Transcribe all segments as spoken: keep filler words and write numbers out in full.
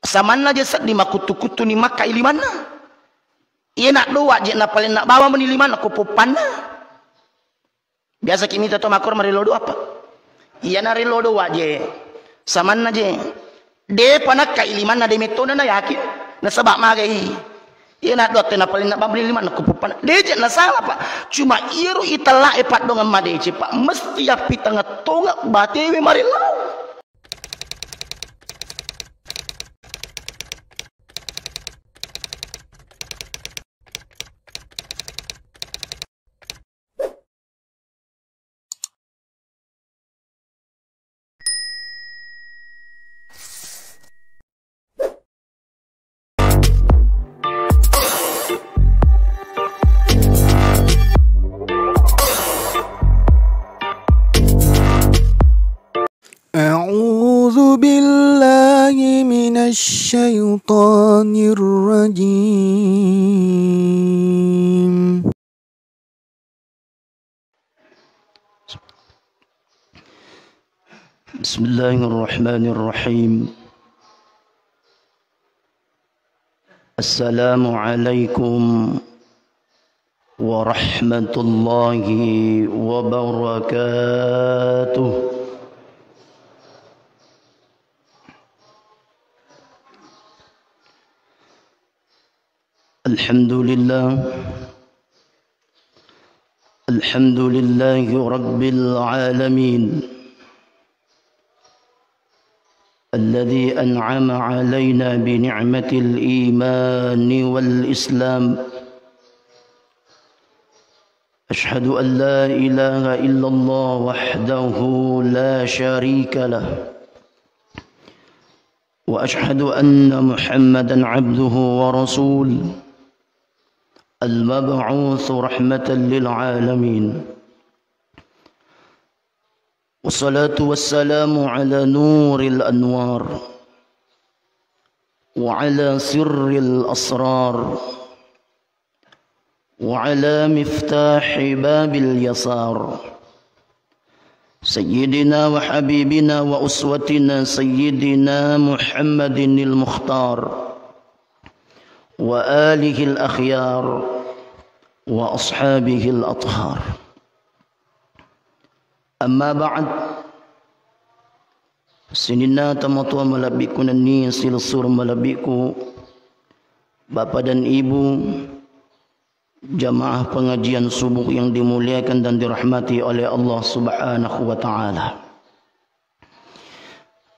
Samanna je seddi makuttu-kuttuni makkai limanna. Iyena doa je napalenna bawang meni limanna ko poppanna. Biasa ki mita to makkoro marillo doa, Pak. Iyana rillo doa je. Samanna je. De panakka ilimanna de mettona na yakin. Nasaba magai. Iyana doa te napalenna bawang meni limanna ko poppanna. De je nasala, Pak. Cuma iyaro itella e paddongang madece, Pak. Mesti yappitengeng tonga batewe marillau. أعوذ بالله من الشيطان الرجيم. بسم الله الرحمن الرحيم. السلام عليكم ورحمة الله وبركاته. الحمد لله. الحمد لله رب العالمين، الذي أنعم علينا بنعمة الإيمان والإسلام. أشهد أن لا إله إلا الله وحده لا شريك له، وأشهد أن محمدا عبده ورسوله، المبعوث رحمة للعالمين. والصلاة والسلام على نور الأنوار، وعلى سر الأسرار، وعلى مفتاح باب اليسار، سيدنا وحبيبنا وأسوتنا سيدنا محمد المختار، وآله الأخيار، وأصحابه الأطهار. أما بعد، sininna tomatoa malebbiku nennia silessureng malebbiku, Bapak dan Ibu, jamaah pengajian subuh yang dimuliakan dan dirahmati oleh Allah Subhanahu wa Ta'ala.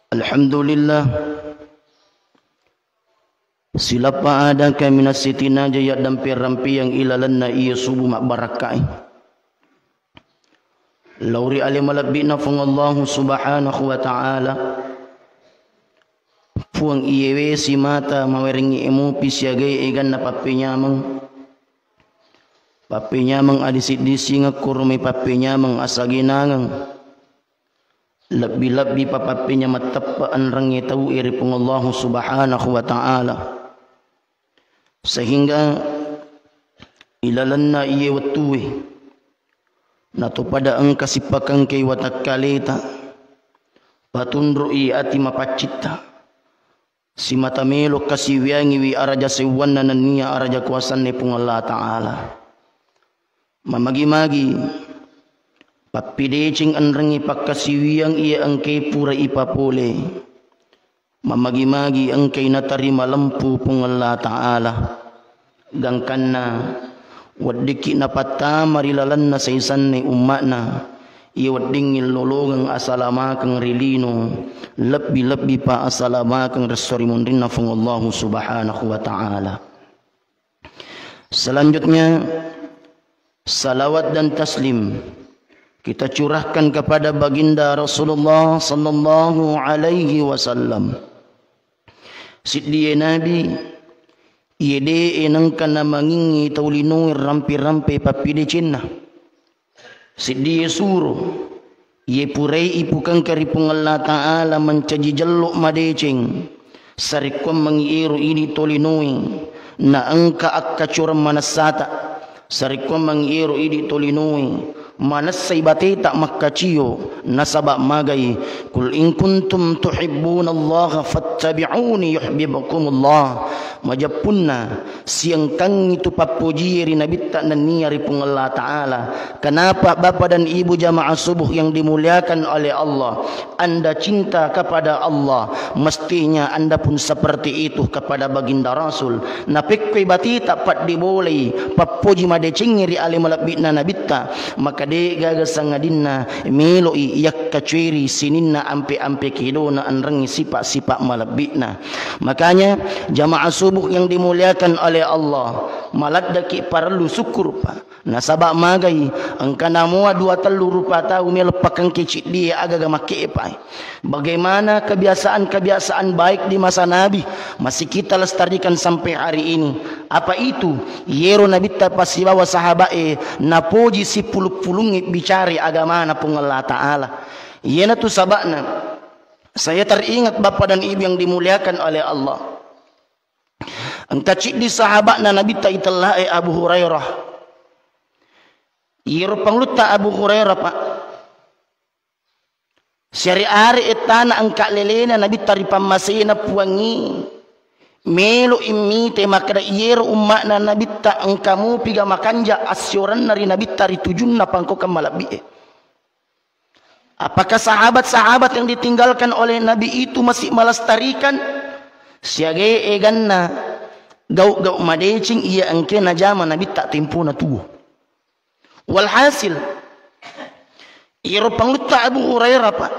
Alhamdulillah, silappa ada kaminang sitinaja yaddampe-rampeang ilalenna iya subuh mabbarakkai. Lao ri ale malebbi'na Fuang Allahu Subhanahu wa Ta'ala, Fuang iyewe simata mawerengngi emopi siagai eganna pappenyameng. Pappenyameng adisi-disingeng koromai pappenyameng asagenangeng. Lebbi-lebbi pa pappenyameng teppe enrengnge tau e ri Puang Allahu Subhanahu wa Ta'ala. Sehingga ilalenna iye wettue, natopada engka sipakengkei watakkaleta, patunrui ati mapaccitta, simata melo kasiwiyangiwi araja seuwanna nennia araja kuasanna Puang Allah Ta'ala. Mamagi-magi, pappideceng enrengngi pakkasiwiyang iya engkae pura ipapole. Mamagi-magi engkai natarima lempu Puang Allah Ta'ala. Gangkanna, weddikki napattama ri lalenna saisanna umma'na, iya weddingngi lolongeng asalamakeng ri lino, lebbi-lebbi pa asalamakeng ri esso ri munrinna Fuang Allahu Subhanahu wa Ta'ala. Selanjutnya, salawat dan taslim kita curahkan kepada baginda Rasulullah sallallahu alaihi wasallam. Siddie Nabi, iye de'e nengka namangingngi tau linoe rampe-rampe pappidecenna. Siddie suro, iye purai ipukengka ri Puang Allah Ta'ala mancaji jello madeceng, sarekkuammengngi ero idi tolinoe, na engka akkacoreng manessata, sarekkuammengngi ero idi tolinoe, manessai bateta makkacio, nasaba magai, "Qul in kuntum tuhibbunallaha fattabi'uni yuhibbukumullah." Majeppunna, siengkangi tu pappojie ri Nabitta nennia ri Puang Allah Ta'ala. Kenapa, Bapak dan Ibu jamaah subuh yang dimuliakan oleh Allah? Anda cinta kepada Allah, mestinya Anda pun seperti itu kepada Baginda Rasul. Napekkoi bateta paddibolai, pappoji madecengngi ri ale malebbi'na Nabitta, maka de gaga sangadinna meloi yakkacueri sininna ampe-ampe kedona enrengngi sipa-sipa malebbi'na. Makanya, jamaah subuh yang dimuliakan oleh Allah, maladdaki parellu syukur, Pak. Nasaba magai, engka namoa dua tellu rupa tau melo pakengke ciddie agaga makke'epai. Bagaimana kebiasaan-kebiasaan baik di masa Nabi masih kita lestarikan sampai hari ini. Apa itu? Yero Nabitta pasibawa sahaba'e napoji sipulung-pulungngi bicara agamana Puang Allah Ta'ala. Iyanatu saba'na, saya teringat Bapak dan Ibu yang dimuliakan oleh Allah. Engka ciddi sahaba'na Nabitta itellae Abu Hurairah. Iyero pangulutta Abu Hurairah, Pak. Siare-are ettana engka lelena Nabitta ri pammasena Puangngi. Melo immite makkeda iyero umma'na Nabitta engka mupiga makanja assiorenna ri Nabitta ri tujunna pangkaukeng malebbi'e. Apakah sahabat-sahabat yang ditinggalkan oleh Nabi itu masih melestarikan siaga eganna gau-gau madeceng iya engke najama Nabitta tempona tuo? Walhasil, iyaro pangulutta Abu Hurairah, Pak,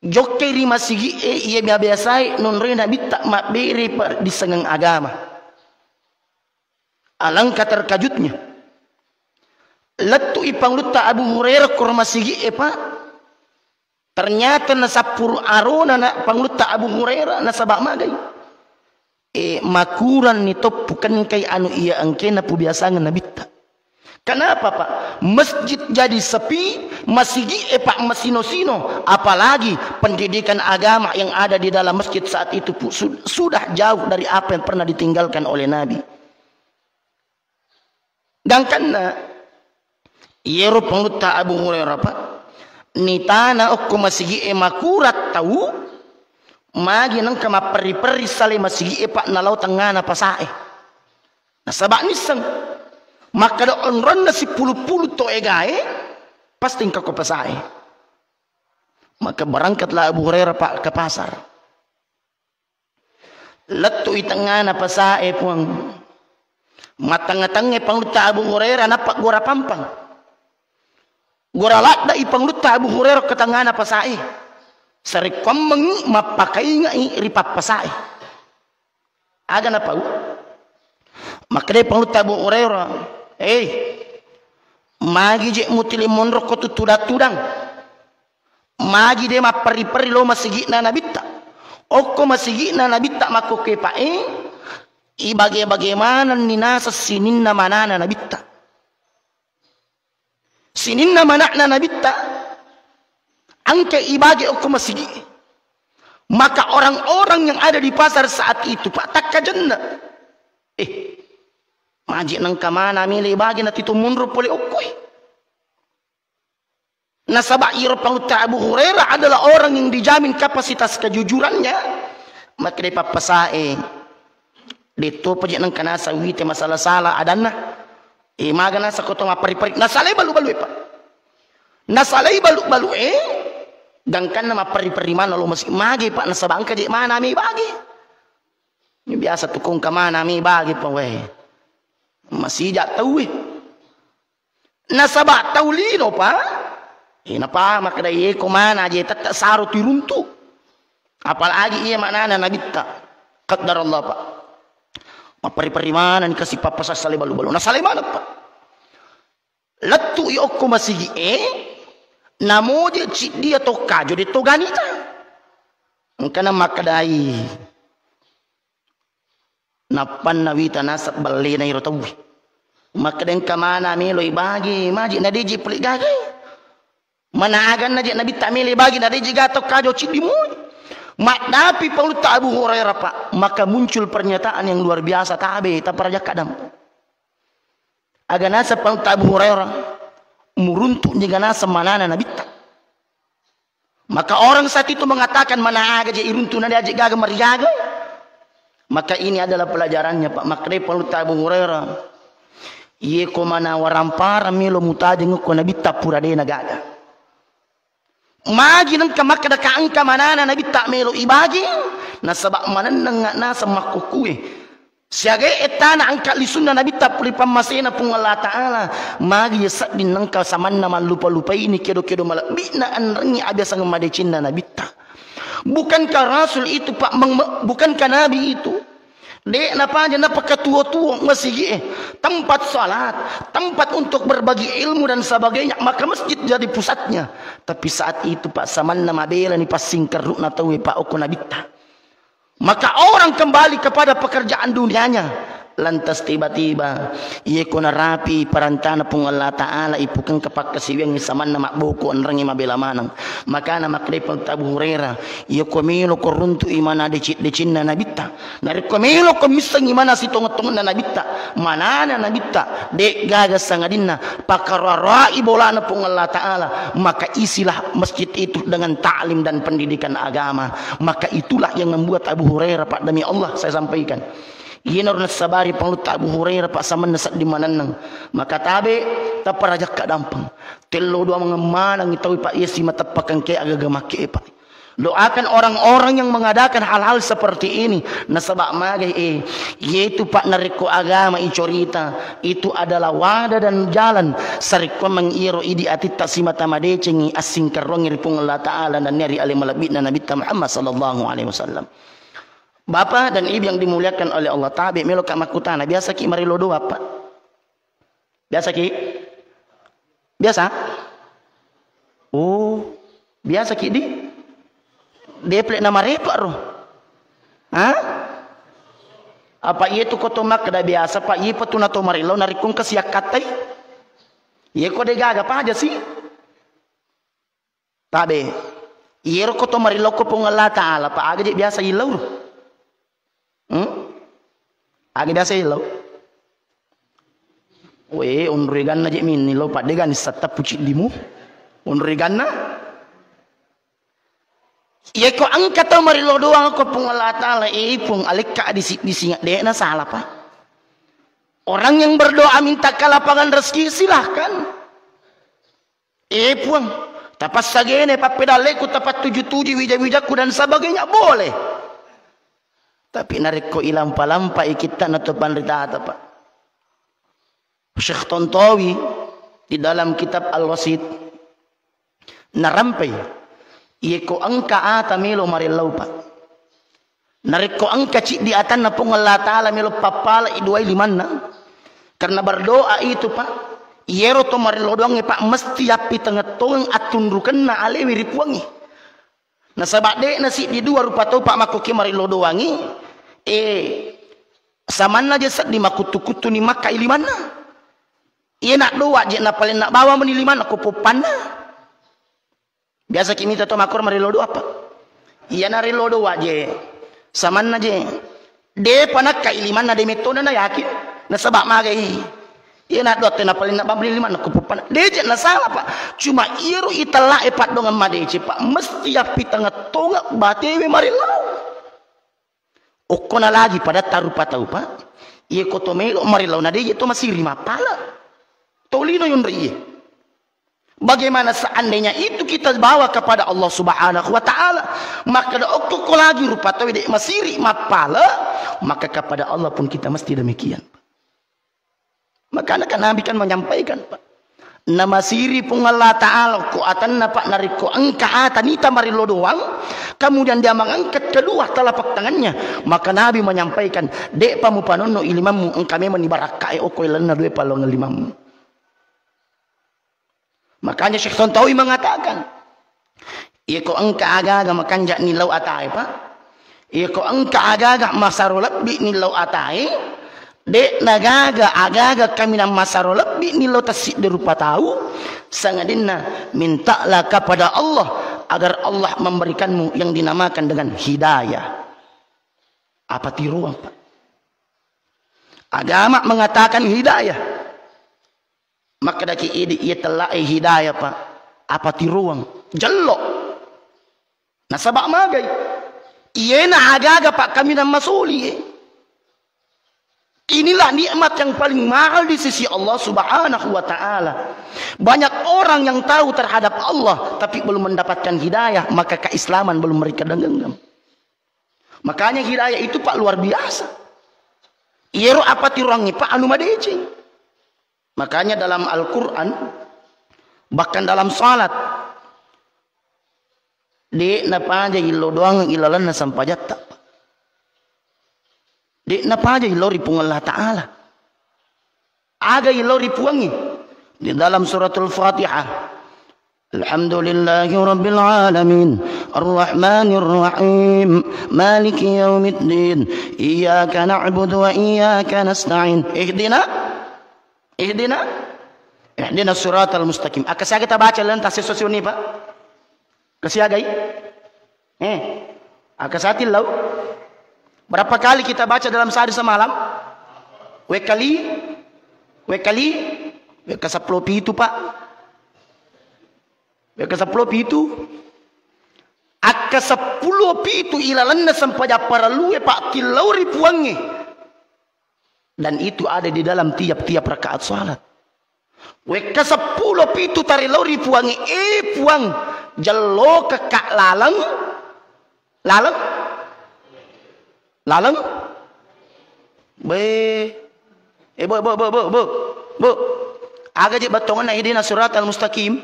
jokkai ri masigi'e iya biasae nonroi Nabitta mabbere paddissengeng agama. Alangkah terkajutnya. Lettu'i pangulutta Abu Hurairah ko ro masigi'e, Pak. Ternyata nasappuru arona na pangulutta Abu Hurairah nasaba magai. E, makuranni toppu kengkai anu iya engkena pubiasangeng Nabitta. Kenapa, Pak? Masjid jadi sepi, masigi'e, Pak, masino-sino, apalagi pendidikan agama yang ada di dalam masjid saat itu pu-, su-, sudah jauh dari apa yang pernah ditinggalkan oleh Nabi. Gangkanna, iyaro pangulutta Abu Hurairah, Pak, nitana okko masigi'e makurat tau, magi nengka mapperri-perri sale masigi'e, Pak, nalao tengngana pasae. Nasaba nisseng, makkeda onronna sipulu-pulu to egae, pasti engka ko pasae. Maka berangkatlah Abu Hurairah, Pak, ke pasar. Lettu'i tengngana pasae, Puang. Mattengnga-tengnge pangulutta Abu Hurairah nappa gora pampang. Gora ladde'i pangulutta Abu Hurairah ke tengngana pasae. Sarekkuammengngi mappakainge'i ri pappasae. Aga napau? Makkedai pangulutta Abu Hurairah, "Eh, magi je mutili monro ko tu tudang-tudang?" Magi de mapperri-perri lo masigi'na Nabitta. Okko masigi'na Nabitta makkokkoe pa'e, ibage-bage manenni naseng sininna manana Nabitta. Sininna mana'na Nabitta, engka ibage okko masigi. Maka orang-orang yang ada di pasar saat itu, Pak, takkajenna. Eh, maji nengka mana mele bage na tito munro pole okkoi. Nasaba iro pangulutta Abu Hurairah adalah orang yang dijamin kapasitas kejujurannya, maka de pappasae, de topa je nengka nasang wite masala-sala adanna. E, maga nasang koto mapperri-perri, nasalai balu-balu e, Pak. Nasalai balu-balu e, gangkanna mapperri-perri mana lo masigi, mage, Pak, nasaba engka je mana me bage. Ini biasa tu kongka mana me bage, Pak, weh. Masija tau e. Nasaba tau lino, Pak. E, napa makkeda, "Iye ko mana je tette saro tiruntu." Apalagi iya manana Nabitta. Qaddarallah, Pak. Mapperri-perri maneng kasi pappasassale balu-balu. Nasalai maneng, Pak. Lettu i okko masigi e, namoje ciddia tokkajo de toganita. Engkana makkedai. Nappanna wita naseng ballena iro tauwe. Makkeda engka mana melo ibage, maji nadeje pole gaga. Managanna je Nabitta melo ibage, nadeje gato kajo ciddi moi. Maddapi pangulutta Abu Hurairah, Pak, maka muncul pernyataan yang luar biasa, tabe, taparajakka dam. Aga naseng Pangulutta Abu Hurairah, muruntu niga naseng manana Nabitta. Maka orang saat itu mengatakan, mana aga je iruntu na diaje gaga mariaga. Maka ini adalah pelajarannya, Pak. Makkedai Pangulutta Abu Hurairah, iye ko mana waramparang melo mutajeng ko Nabitta pura dena gaga. Magi nengka makkeda ka engka manana Nabitta melo ibagi, nasaba manenneng naseng makkukkue. Siaga ettana engka lisunna Nabitta ri pammasena Puang Allah Ta'ala, magi sedding nengka samanna mallupa-lupaini kedo-kedo malebbi'na enrengngi abiasang madecenna Nabitta. Bukankah Rasul itu, Pak, meng-, bukankah Nabi itu? De'na paja napakatuo-tuo masigi'e, tempat salat, tempat untuk berbagi ilmu dan sebagainya, maka masjid jadi pusatnya. Tapi saat itu, Pak, samanna mabelani passingkerru'na tauwe, Pak, okko Nabitta. Maka orang kembali kepada pekerjaan dunianya. Lantas tiba-tiba, iye ko narapi parentana Puang Allah Ta'ala, ipukeng kepakkasiwiangngi samanna mabboko enrengngi mabela maneng. Makana makkedai Pangulutta Abu Hurairah, iya ko melo ko runtu'i mana decid-decinna Nabitta. Narekko melo ko missengngi mana sitongeng-tongenna Nabitta, manana Nabitta, de' gaga sangadinna pakkaroa-roai bolana Puang Allah Ta'ala, maka isilah masjid itu dengan taklim dan pendidikan agama. Maka itulah yang membuat Abu Hurairah, Pak, demi Allah saya sampaikan. Iyanaro nassabari Pangulutta Abu Hurairah, Pak, samanna sedding manenneng. Maka tabe, taparajakka dampeng. Tello doang maneng tau, Pak, iya simateppa kengke aga-aga makke, Pak. Doakan orang-orang yang mengadakan hal-hal seperti ini. Nasaba magai, eh, yaitu, Pak, narekko agama icorita, itu adalah wadah dan jalan. Sarekko meng iyaro idi atitta simata madecengi assingkarrongi ri Puang Allah Ta'ala dan ri ale malebbi'na Nabitta Muhammad sallallahu alaihi wasallam. Bapak dan Ibu yang dimuliakan oleh Allah, tabe meloka makkutana, biasaki marillo doang, Pak? Biasaki? Biasa? Oh, biasaki di? Deplek na marepa ro? Ha? Apa iya tu ko to makkeda biasa, Pak, iya pa tu na to marillo narekko engka siakkattai? Iya ko de gaga paja si? Tabe. Iyero ko to marillau ko Puang Allah Ta'ala, Pak, aga je biasa illau ro? Hmm? Aga biasa illau? We, onroi ganna je minni lo, Pak, de gani sattappu ciddimu. Onroi ganna? Iya ko engka tau marillau doang ko Puang Allah Ta'ala, eh, Puang, alekka disi-, disinga, de na salah, Pak. Orang yang berdoa minta kelapangan rezeki, silahkan. Eh, Puang, tapassagene pappedalleku, tapattuju-tuju wija-wijakku dan sebagainya, boleh. Tapi narekko ilampa-lampai kitta na to panritata, Pak. Syekh Tontowi di dalam kitab Al-Wasit narampai, iye ko engka ata melo marillau, Pak. Narekko engka ciddi atanna Puang Allah Ta'ala melo pappalai duai limanna, karena berdoa itu, Pak, iyero to marillo doangnge, Pak, mesti yappi tengeng-tongeng attunrukenna alewe ri Puangnge. Nasaba de'na siddi dua rupa tau, Pak, makkoki marillo doangngi, eh, samanna je seddi makuttu-kuttuni makkai limanna. Iyena doa je napalenna bawang meni limanna ko poppanna. Biasaki mita to makkoro marillo doang, Pak? Iyana rillo doang je. Samanna je. Depa nakkai limanna, de mettona na yakin. Nasaba magai. Iyana doang te napalenna bamri limanna ko poppanna. De je na salah, Pak. Cuma iyaro itella'e paddongeng madeceng, Pak. Mesti yappi tengeng-tongeng batewe marillau. Okkona lagi padatta rupa tau, Pak. Iye ko to melo marillau na de je to masiri mappala. Tolino yonri iye. Bagaimana seandainya itu kita bawa kepada Allah Subhanahu wa Ta'ala? Maka da okko ko lagi rupa tau de masiri mappala, maka kepada Allah pun kita mesti demikian. Makanya kan Nabi kan menyampaikan, Pak. Namasiri Puang Allah Ta'ala ko atanna, Pak, narekko engka ata nita marillo doang, kemudian dia mengangkat kedua telapak tangannya, maka Nabi menyampaikan, de'pa mupanonno ilimammu, engka memang ni barakkae okko ilanna dua palongan limammu. Makanya Syekh Tontowi mengatakan, iya ko engka aga-aga makanja nillau atae, Pak. Iya ko engka aga-aga masaro lebbi nillau atae, de nagaga aga-aga kaminang masaro lebbi nillau tassiddi rupa tau, sangadinna mintalah kepada Allah agar Allah memberikanmu yang dinamakan dengan hidayah. Apa tiruang, Pak? Agama mengatakan hidayah. Makkedaki idi, iye tellae hidayah, Pak. Apa tiroang? Jello. Nasaba magai? Iyena aga-aga pakkaminang masoli e. Inilah nikmat yang paling mahal di sisi Allah Subhanahu wa Ta'ala. Banyak orang yang tahu terhadap Allah, tapi belum mendapatkan hidayah, maka keislaman belum mereka genggam. Makanya hidayah itu, Pak, luar biasa. Iyero apa tiroangngi, Pak, anu madeceng. Makanya dalam Al-Quran, bahkan dalam salat, de napaja illau doang ilalanna sempajatta. De napaja illau ri Puang Allah Ta'ala. Aga illau ri Puangnge? Di dalam suratul Fatihah. Alhamdulillahi rabbil alamin. Arrahmanir rahim. Maliki yaumiddin. Iyyaka na'budu wa iyyaka nasta'in. Ihdina. Ihdina. Ihdina suratal mustaqim. Akka siaga tabaca lan tasesosioni, Pak? Kasiagai? Eh, akasati lau. Berapa kali kita baca dalam sehari semalam? Wekali? Wekali? Weka sepuluh pitu, Pak. Weka sepuluh pitu. Akka sepuluh pitu ilalanna sempajang parellue, Pak, tillauri Puangnge. Dan itu ada di dalam tiap-tiap rakaat salat. Wekka seppulo pitu tarilauri Puangnge, eh, Puang, jellokekka laleng, laleng, laleng. Be, eh, bu, bu, bu, bu, bu, bu. Aga je bettongenna ihdina siratal mustaqim?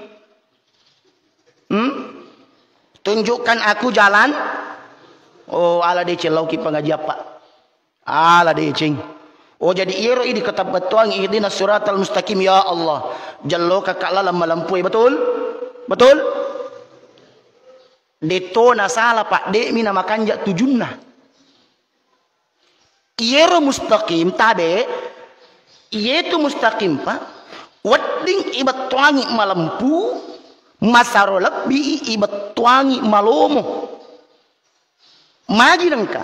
Hmm? Tunjukkan aku jalan. Oh, ala deceng lauki pengajian, Pak. Ala deceng. Oh, jadi iyero idi katabbettuang ihdinas siratal mustaqim, ya Allah. Jellokekka laleng malempue, betul? Betul? Detto nasala, Pak, de'mi namakanja tujunna. Iyero mustaqim tabe, iyetu mustaqim, Pak. Wedding ibettuangi malempu, masaro lebbi ibettuangi malomo. Magi nengka,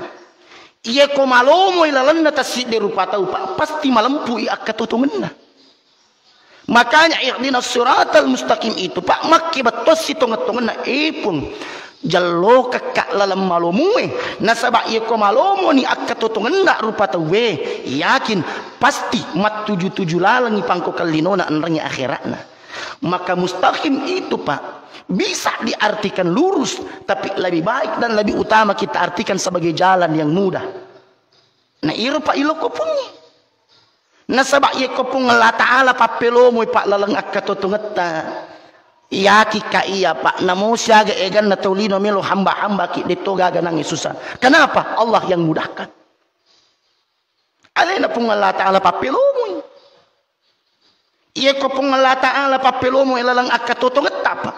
iyeko malomoi lalenna tassidde rupa tau, Pak, pasti malempui akkatotongenna. Makanya ihdinas siratal mustaqim itu, Pak, makke bettuassi tongeng-tongenna, eh, Puang, jellokekka laleng malomue, nasaba iyeko malomoni akkatotongenna rupa tauwe, yakin pasti mattuju-tuju lalengi pangko kellinona enrengnge akhera'na. Maka mustaqim itu, Pak, bisa diartikan lurus, tapi lebih baik dan lebih utama kita artikan sebagai jalan yang mudah. Nah, iro, Pak, iloko Puangnge. Nasaba iyeko Puang Allah Ta'ala pappelomoi, Pak, laleng akkatotongetta. Iyakikka iya, Pak, namo siaga eganna tau lino melo hamba-hambaki, detto gaga nangnge susah. Kenapa? Allah yang mudahkan. Alena Puang Allah Ta'ala pappelomoi. Iyeko Puang Allah Ta'ala pappelomoi laleng akkatotongetta, Pak,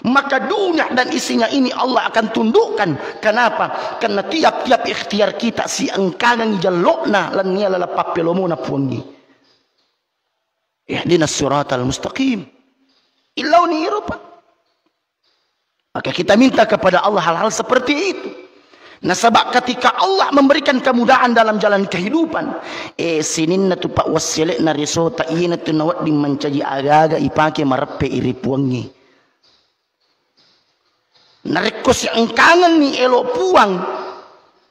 maka dunia dan isinya ini Allah akan tundukkan. Kenapa? Karena tiap-tiap ikhtiar kita siengkangengi jellokna lannia laleng pappelomona Puangnge. Ihdinas siratal mustaqim. Illauni iro, Pak. Maka kita minta kepada Allah hal-hal seperti itu. Nasaba ketika Allah memberikan kemudahan dalam jalan kehidupan, eh, sininna tu, Pak, wassele'na risota, iyena tu nawedding mancaji aga-aga ipake mareppe iri Puangnge. Narekko siengkangenni elo Puang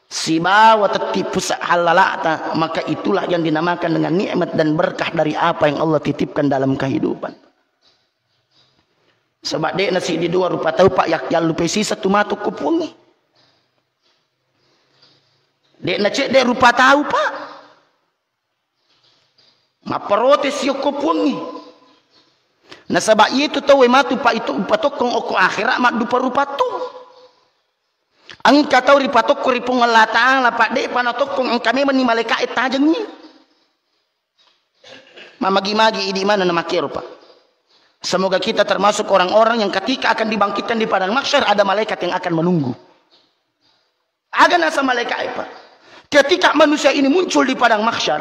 sibawa tetti pusat hallala'ta, maka itulah yang dinamakan dengan nikmat dan berkah dari apa yang Allah titipkan dalam kehidupan. Saba de'na siddi dua rupa tau, Pak, yak-, yallupai sisa tu matu ko Puangnge. De'na cedde rupa tau, Pak, mapparotes yokko Puangnge. Nasaba iyetu tauwe matu, Pak, itu upatokkong okko akhera maddupa rupa tu. Engka tau ripatokko ri Puang Allah Ta'ala, Pak, de'pa natokkong, engka memenni malaika'e tajengngi. Mamagi-magi idi mana namakkero, Pak. Semoga kita termasuk orang-orang yang ketika akan dibangkitkan di padang mahsyar, ada malaikat yang akan menunggu. Aga nasa malaikat, Pak. Ketika manusia ini muncul di padang mahsyar,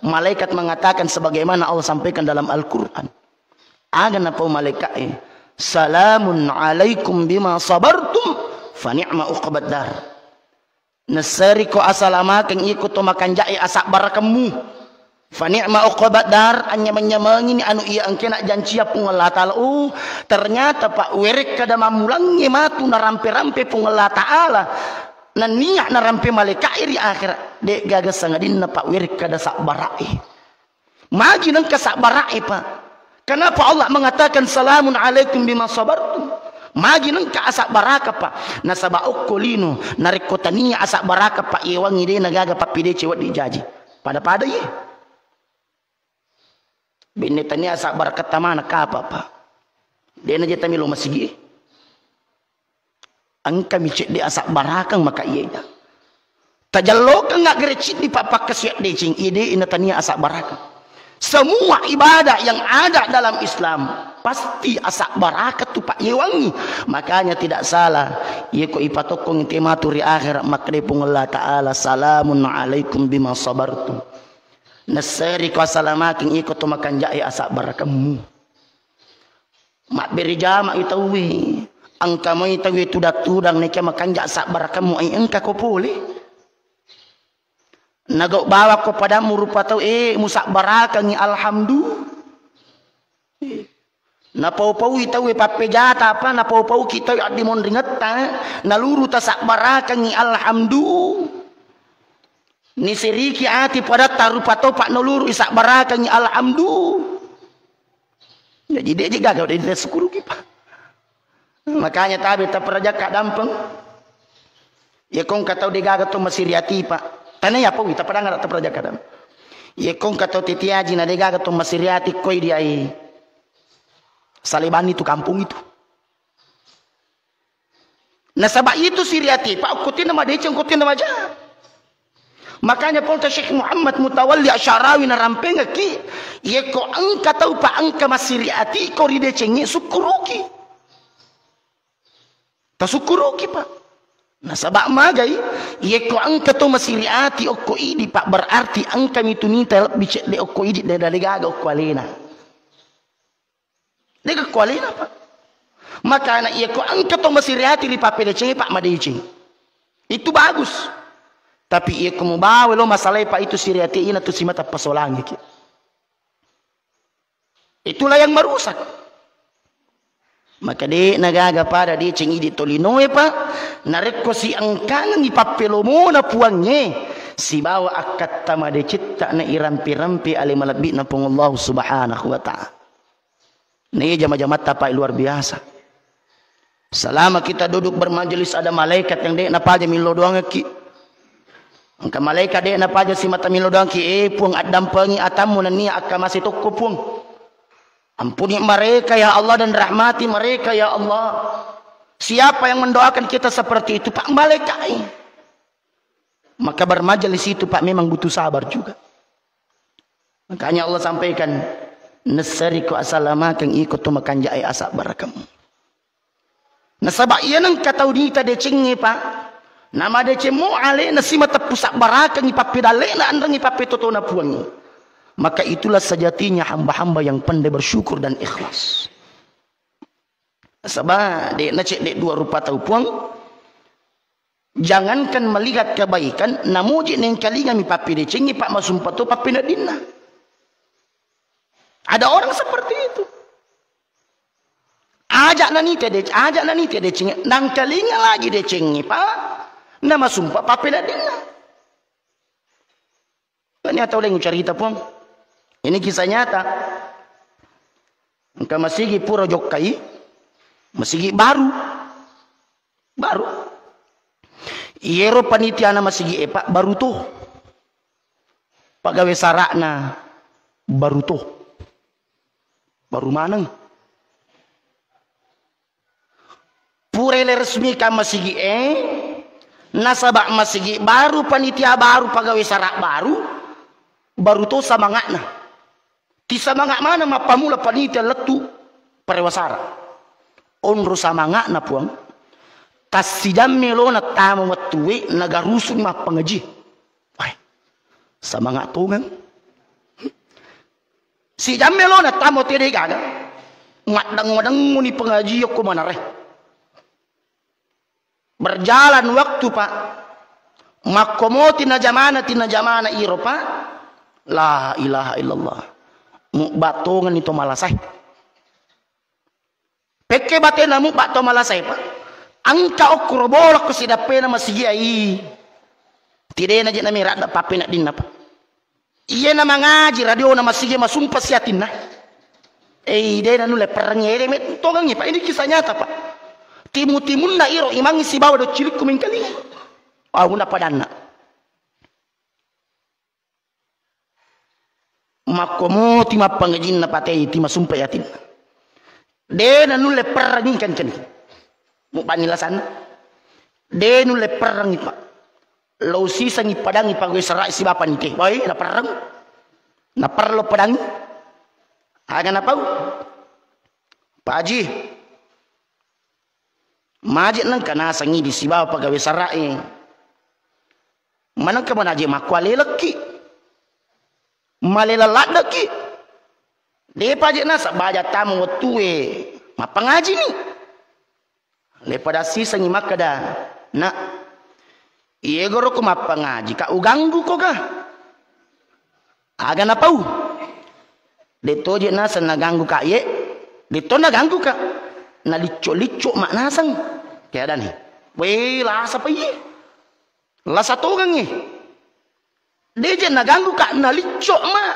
malaikat mengatakan sebagaimana Allah sampaikan dalam Al-Quran. Aga napau malaikat, "Salamun alaikum bima sabartum, fa ni'ma uqbad dar." Naseriko asalamakeng iko to makanjae asabbarakemmu. Fa ni'ma uqbad dar, anyameng-nyamengi ni anu iya engkana jancia Puang Allah Ta'ala. Oh, ternyata, Pak, werekkada mammulangnge matu narampe-rampe Puang Allah Ta'ala. Nennia narampe malaika'e ri akhirat. De' gaga sangadinna, Pak, werekkada sabbara'e. Magi nengka sabbara'e, Pak? Kenapa Allah mengatakan, "Salamun alaikum bima sabartum"? Magi nengka asabbaraka, Pak? Nasaba okko lino, narekko tania asabbaraka, Pak, yewangngi de' nagaga pappedece wedding jaji. Pada-pada iye. Benne tania asabbarakatta maneng kapa, Pak? De' naje tamelo masigi. Engkami cedde' asabbarakeng maka iyaja. Tajallokeng aggere ciddi, Pak, pakkasiwiang deceng, iye de' na tania asabbarakeng. Semua ibadah yang ada dalam Islam pasti asabbarakeng tu, Pak, yewangngi. Makanya tidak salah, iye ko ipatokkong te matu ri akhirat, makkeda Puang Allah Ta'ala, "Salamun alaikum bima sabartum." Nasseri ko asalamakeng iko to makanja'e asabbarakemmu. Mabbere jama'i tauwe, engka moi tauwe tudang-tudang, naekia makanja' sabbarakammu, ai engka ko pole. Nagau bawakko padammu rupa tau, eh, musabbarakangi, alhamdulillah. Napau-paui tauwe pappejata apa, napau-pauki tauwe addimonringetta, naluru tasabbarakangi, alhamdulillah. Nisiriki ati padatta rupa topa naluru isabbarakangi, alhamdulillah. Jadi, de' je gaga, de' tasukkuruki, Pak. Makanya tabe taparajakka dampeng. Iya kongka tau de' gaga to masiri ati, Pak. Tania apa wi tapadangara taparajakka dampeng. Iya kongka tau tetiaji na de' gaga to masiri ati koi diai. Salebanni tu kampung itu. Nasaba itu siri ati, Pak, okkotinna madeceng, okkotinna maja. Makanya Polta Syekh Muhammad Mutawalli Asy'arawi narampengekki, yekko engka tau, Pak, engka masiri ati ko ridecengngi, sukkuruki. Tasukkuruki, Pak. Nasaba magai, yekko engka to masiri ati okko idi, Pak, berarti engkami tu nita lebbi cedde okko idi daripada gaga okko alena. Dega ko alena, Pak. Makana iya ko engka to masiri ati ri pappedecengnge, Pak, madeceng. Itu bagus. Tapi iya ko mubawa lo masalai, Pak, itu siri ati ina tu simata pasolangiki. Itulah yang merusak. Maka de' nagaga pada deceng idi tolinoe, Pak. Narekko siengkangengi pappelomona Puangnge sibawa akkatta madecetta na irampe-rampe ale malebbi'na Puang Allah Subhanahu wa Ta'ala. Nah, iya jama-jamatta, Pak, luar biasa. Selama kita duduk bermajelis, ada malaikat yang de' napaja millo doangekki. Engka malaikat de' napaja simata millo doangki, eh, Puang, addampengi atammu nennia akkamase tokko, Puang. Ampuni mereka, ya Allah, dan rahmati mereka, ya Allah. Siapa yang mendoakan kita seperti itu, Pak? Malaikat. Maka bermajelis itu, Pak, memang butuh sabar juga. Makanya Allah sampaikan, "Nasseri ko asalamakeng iko to makanja'e asabbarakeng." Nasaba iya nengka tau nita decengnge, Pak, namadeceng mo alena simateppu sabbarakengngi pappedalle'na anrengngi pappetotona Puangnge. Maka itulah sejatinya hamba-hamba yang pandai bersyukur dan ikhlas. Nasaba de'na cedde dua rupa tau, Puang. Jangankan melihat kebaikan, namuji nengkalingami pappedecengngi, Pak, masumpa to pappeneddinna. Ada orang seperti itu. Ajak nanite dec-, ajak nanite decengngi, nangkalinga lagi decengngi, Pak, namasumpa pappeneddinna. Ini atau lain cerita, Puang. Ini kisah nyata. Engka masigi pura jokkai, masigi baru. Baru. Iyero panitiana masigi e, Pak, baru to. Pagawe sara'na baru to. Baru maneng. Pura le resmika masigi e, nasaba masigi baru, panitia baru, pagawe sara baru, baru to samanga'na. Ti samanga' maneng mappamula panitia lettu parewa sara. Onro samanga'na, Puang. Tassijamme lona tama wettue nagarusuni mappangaji. Wai, samanga' tongeng. Sijamme lona tama te de gaga. Maddeng-madengnguni pengajian ko manare. Berjalan waktu, Pak. Makkomoti na jamana, tina jamana iro, Pak. La ilaha illallah. Mubba tongenni to malasae. Pekke batena mubba to malasae, Pak. Engka okkoro bola ko sidappena masigiai. Tidena je namiradda pappeneddinna, Pak. Iyena mangaji radiona masigi masumpa siatinna. Eh, dena nulle perrengi, eh, de mettongengi, Pak. Ini kisah nyata, Pak. Timu-timunna iro imangi sibawa do cilikku mengkalinga. Auna padanna. Makkomoti mappangajinna patei ti masumpa yatinna. De nanulle perrengi kan-, kan. Mubani lasanna. De nulle perrengi, Pak. Lo sisangi padangi pagawai sera'i sibawa panite. Wai, naperreng. Naperlo padangi. Aga napau? Pak Haji. Maje nengka nasengi di sibawa pagawai sera'i. Manengka manaje makkualelekki. Malela laddeki. Depa je naseng baja tamu wettue mappangajini. Le pada sisengi makkeda, "Nak, iye goro ko mappangaji ka uganggu ko ga?" Aga napau? De toje naseng naganggu ka ye, de to naganggu ka. Nalicco-licco mak naseng. Keadaan he. Weh, lasa pa iye. Lasa tongengnge. De je naganggu ka, nalicco mak.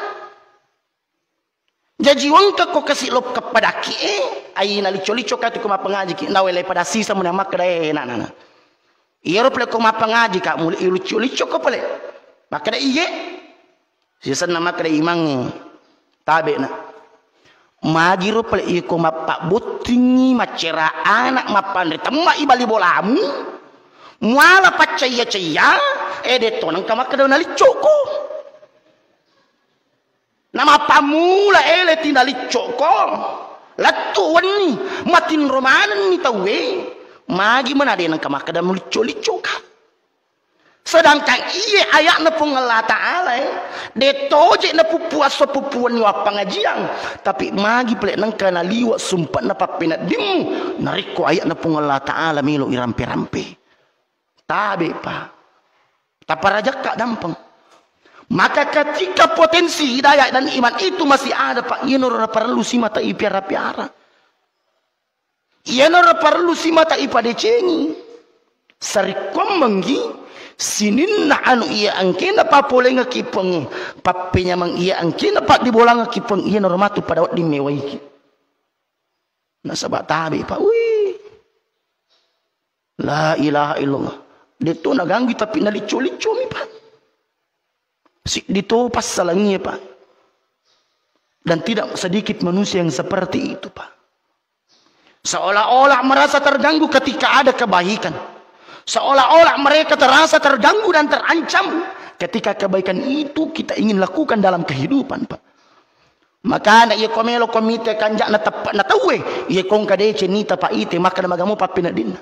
Jaji wengka ko kasi lo kepadaki, eh, ai nalicco-licco ka tu ko mappangajiki, nawele pada sisa muna makkeda, eh, na, na, na. Iyaro pale ko mappangaji ka, muli ilicco-licco ko pale. Makkeda iye. Sisenna makkeda imangnge, tabe na. Magiro pale iko mappabbottingi, maccera anak, mappanre temma i bali bolamu. Muala paccayya-cayya, eh, de to nengka makkeda naliccoko. Namappammula ele tinaliccoko, lettu wenni, matinro manenni tauwe, magi mena de nengka makkeda mulicco-liccoka. Sedangkan iye aya'na Puang Allah Ta'ala, eh, de toje napuppu esso puppu wenni wappangajiang, tapi magi pale nengka naliwa sumpa'na pappeneddimmu, narekko aya'na Puang Allah Ta'ala melo irampe-rampe. Tabe, Pak. Taparajakka dampeng. Maka ketika potensi hidayah dan iman itu masih ada, Pak, iyanaro parellu simata ipiara-piara. Iyanaro parellu simata ipadecengi. Sarikkommenggi sininna anu iya engkena papolengaki peng, pappenyameng iya engkena paddibolangaki peng, iyanaro matu pada wedding mewaiki. Nasaba tabe, Pak. Wih. La ilaha illallah. De to naganggu tapi nalicco-liccomi, Pak. Siddi to passalangie, Pak. Dan tidak sedikit manusia yang seperti itu, Pak. Seolah-olah merasa terganggu ketika ada kebaikan. Seolah-olah mereka terasa terganggu dan terancam ketika kebaikan itu kita ingin lakukan dalam kehidupan, Pak. Makana iya ko melo ko mite kanja'na teppe'na tauwe, iya ko engka deceng nita paite, makkeda magamo pappeneddinna.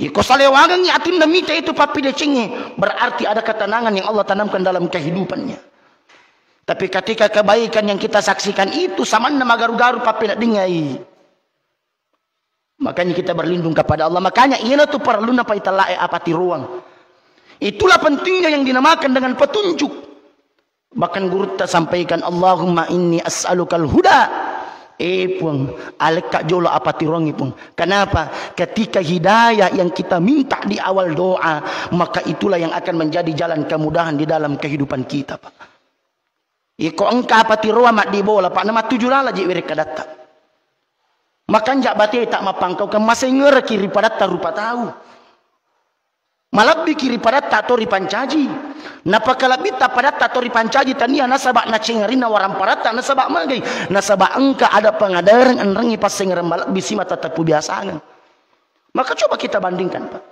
Iya ko salewangengngi atinna mite itu pappidecengnge, berarti ada ketenangan yang Allah tanamkan dalam kehidupannya. Tapi ketika kebaikan yang kita saksikan itu samanna magaru-garu pappeneddingngai. Makanya kita berlindung kepada Allah. Makanya iyanatu parelluna paitella'e apatiroang. Itulah pentingnya yang dinamakan dengan petunjuk. Bahkan gurutta sampaikan, "Allahumma inni as'alukal huda." Eh Puang, alekka jolo apatiroangngi Puang. Kenapa? Ketika hidayah yang kita minta di awal doa, maka itulah yang akan menjadi jalan kemudahan di dalam kehidupan kita, Pak. Iko engka apa tiroa maddibola, Pak, namattuju lala je werekkadatta. Makanja bateta mappangkaukeng masengereki ri padatta rupa tau. Malebbiki ri padatta to ripancaji. Napakalebbitta padatta to ripancaji tania nasaba nacengarinna waramparatta nasaba magai. Nasaba engka ada pengadareng enrengngi passengereng malebbi simata teppu biasangeng. Maka coba kita bandingkan, Pak.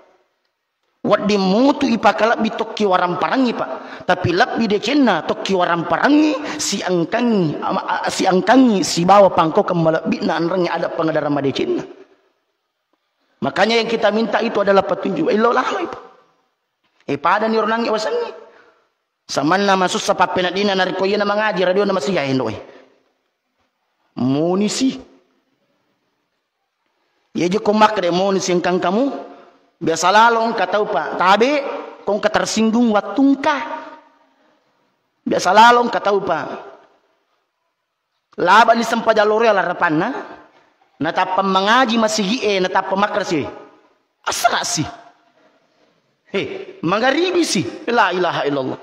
Wedding mutu ipakalebbi tokki waramparangngi, Pak. Tapi lebbi decenna tokki waramparangngi, siangkangngi, ama-, a-, siangkangngi sibawa pangkaukeng malebbi'na enrengnge ada pengadarang madecenna. Makanya yang kita minta itu adalah petunjuk. Illo laloi, Pak. Eh, padani ronangngi wasengngi. Samanna masussa pappeneddinna narekko iyana mangaji radiona masiga endoe. Monisi. Iya je ko makkeda moni siengkang kamu, biasa lalo engka tau, Pak, tabe, ko engka tersinggung wattungka. Biasa lalong kataupa. Labani sempajang loroe alarapanna, natappa mangaji masigi'e, natappa makkerasi. Asserasi. He, mangaribisi. La ilaha illallah.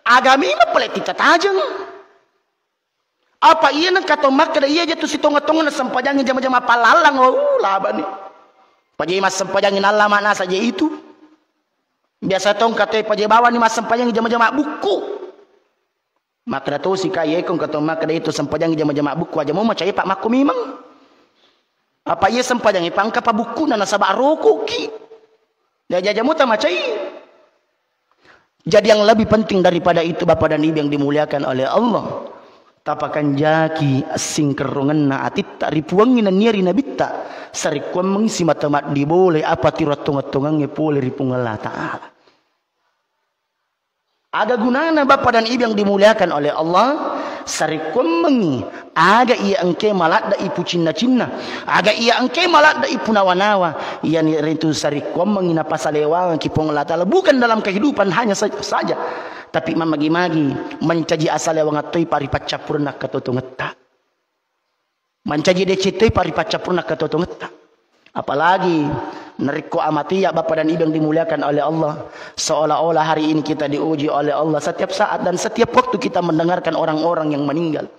Agami mapaleti tatajeng. Apa iya nengka tau makkeda iya jatu sitonga-tonga nasempajangi jama-jama palallang, oh, labani. Paje massempajangi nalla manasa je itu. Biasa tongka te paje bawani massempajangi jama-jama bukku. Makkeda tosi ka, yeko engka tau makkeda itu sempajangi jama-jama bukku aja mau macai, Pak, makko memang. Apa iya sempajangi pangka pa bukkuna nasaba rokoki. Jaja-jaja muta macai. Jadi yang lebih penting daripada itu, Bapak dan Ibu yang dimuliakan oleh Allah, tapakanjaki assingkerrongenna atitta ri Puangngi nennia ri Nabitta, sarekkuammengngi simata maddibolai apa tiro attonga-tongangnge pole ri Puang Allah Ta'ala. Aga gunana, Bapak dan Ibu yang dimuliakan oleh Allah? Sarekkuammengngi aga iya engke maladde ipucinna-cinna, aga iya engke maladde ipunawa-nawa, iyanaritu sarekkuammengngi napasalewangki Puang Allah Ta'ala, bukan dalam kehidupan hanya sa-, saja, tapi mamagi-magi mancaji asalewangeng toi pa ri paccappurenna katotongetta. Mancaji deceng toi pa ri paccappurna katotongetta. Apalagi narekko amatia, Bapak dan Ibu yang dimuliakan oleh Allah, seolah-olah hari ini kita diuji oleh Allah setiap saat dan setiap waktu kita mendengarkan orang-orang yang meninggal.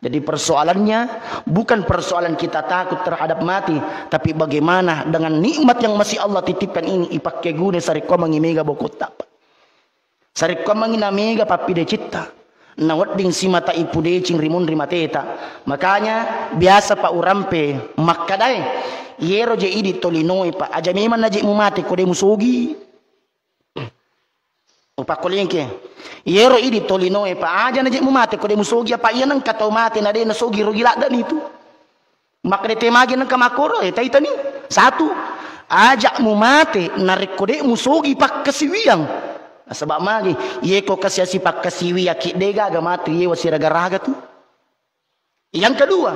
Jadi persoalannya bukan persoalan kita takut terhadap mati, tapi bagaimana dengan nikmat yang masih Allah titipkan ini ipakkeguna sarekkuammengngi mega bokotta. Sarekkuammengngi namega pappidecetta, nawedding simata ipudeceng ri munri mateta. Makanya biasa pa urampe makkadae, yero je idi tolinoe pa, aja memang naje mumate ko de musogi. Upakkolingke, yero idi tolinoe pa, aja naje mumate ko de musogi, apa iya nengka tau mate na de nasogi rogi laddani tu. Makkeda te magi nengka makkoro, eh, taitani. Satu, aja mumate narekko de musogi pakkasiwiang. Nasaba magi, yeko kasiasi pakkasiwiang ki de gaga matu yewa siraga-raga tu. Yang kedua,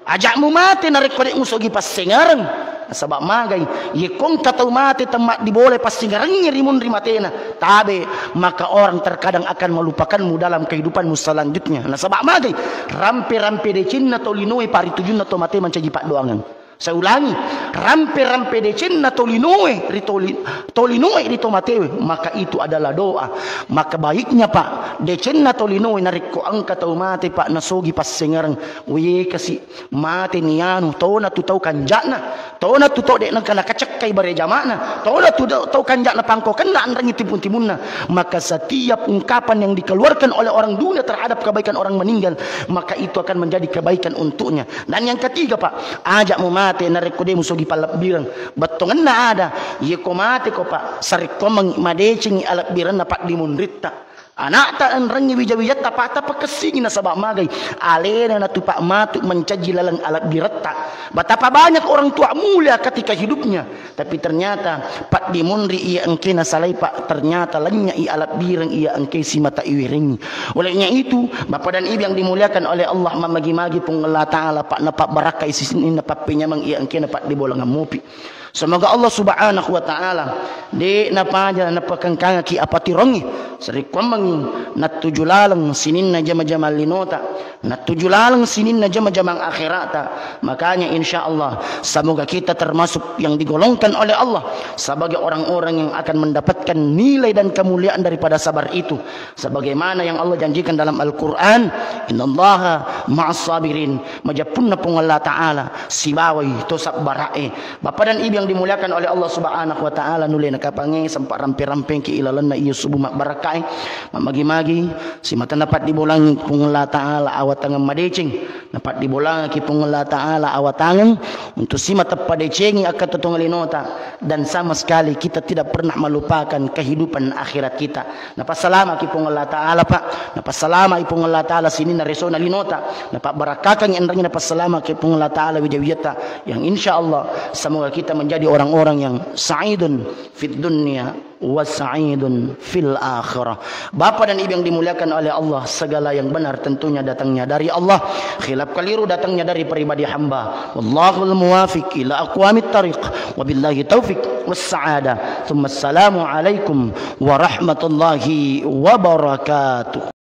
aja mumate narekko de musogi passengereng. Nasaba magai, yeko engka tau mate temmaddibolai passengerengnge ri munri matena, tabe, maka orang terkadang akan melupakanmu dalam kehidupanmu selanjutnya. Nasaba magai, rampe-rampe decenna tolinoe paritujunna to mate mancaji paddoangeng. Saya ulangi, rampe-rampe decenna tolinoe ri toli-, tolinoe ri to matewe, maka itu adalah doa. Maka baiknya, Pak, decenna tolinoe narekko engka tau mate, Pak, nasogi passengereng, wekasi mate ni anu, tona tu tau kanja'na, tona tu tau de' nengka nakacekkai bare jama'na, tona tu tau kanja'na pangko kenna anrengi timun-timunna. Maka setiap ungkapan yang dikeluarkan oleh orang dunia terhadap kebaikan orang meninggal, maka itu akan menjadi kebaikan untuknya. Dan yang ketiga, Pak, aja mumate narekko de musogi pallebbireng. Bettongenna ada, yeko mate ko, Pak, sarekko meng-, madecengi alebbirenna paddimunritta. Anakta enrengngi wija-wijatta, Pak, tapakessingi nasaba magai. Alena natu, Pak, matu mencaji laleng alebbiretta. Betapa banyak orang tua mulia ketika hidupnya, tapi ternyata paddimunri iya engke nasalai, Pak, ternyata lennye'i alebbireng iya engke simata iwerengngi. Olehnya itu, Bapak dan Ibu yang dimuliakan oleh Allah, mamagi-magi Puang Allah Ta'ala, Pak, napabbarakkai sininna pappenyameng iya engke napaddibolangeng mupi. Semoga Allah Subhanahu wa Ta'ala de' napaja napakengkangaki apatirongngi, sarekkuammengngi nattuju laleng sininna jama-jamang linota, nattuju laleng sininna jama-jamang akhirata. Makanya, insya Allah, semoga kita termasuk yang digolongkan oleh Allah sebagai orang-orang yang akan mendapatkan nilai dan kemuliaan daripada sabar itu. Sebagaimana yang Allah janjikan dalam Al-Quran, "Innallaha ma'as sabirin." Majeppunna Puang Allah Ta'ala sibawai to sabbara'e. Bapak dan Ibu yang dimuliakan oleh Allah Subhanahu wa Ta'ala, nulle nakapange sempa rampe-rampengki ilalenna iya subuh mabbarakkae. Mamagi-magi simata napaddibolangi Puang Allah Ta'ala awatangeng madeceng, napaddibolangaki Puang Allah Ta'ala awatangeng untuk simata padecengi akkatotongeng linota, dan sama sekali kita tidak pernah melupakan kehidupan akhirat kita. Napassalamaki Puang Allah Ta'ala, Pak. Napassalamaki Puang Allah Ta'ala sininna resona linota. Napabbarakkakang enrengngi, napassalamaki Puang Allah Ta'ala wija-wijatta. Yang insya Allah, semoga kita menjadi orang-orang yang sa'idun fid dunya wa sa'idun fil akhirah. Bapak dan Ibu yang dimuliakan oleh Allah, segala yang benar tentunya datangnya dari Allah, khilaf keliru datangnya dari pribadi hamba. Wallahul muwafiq ila aqwamit tariq. Wabillahi taufiq was sa'adah. Tsumma assalamu alaikum warahmatullahi wabarakatuh.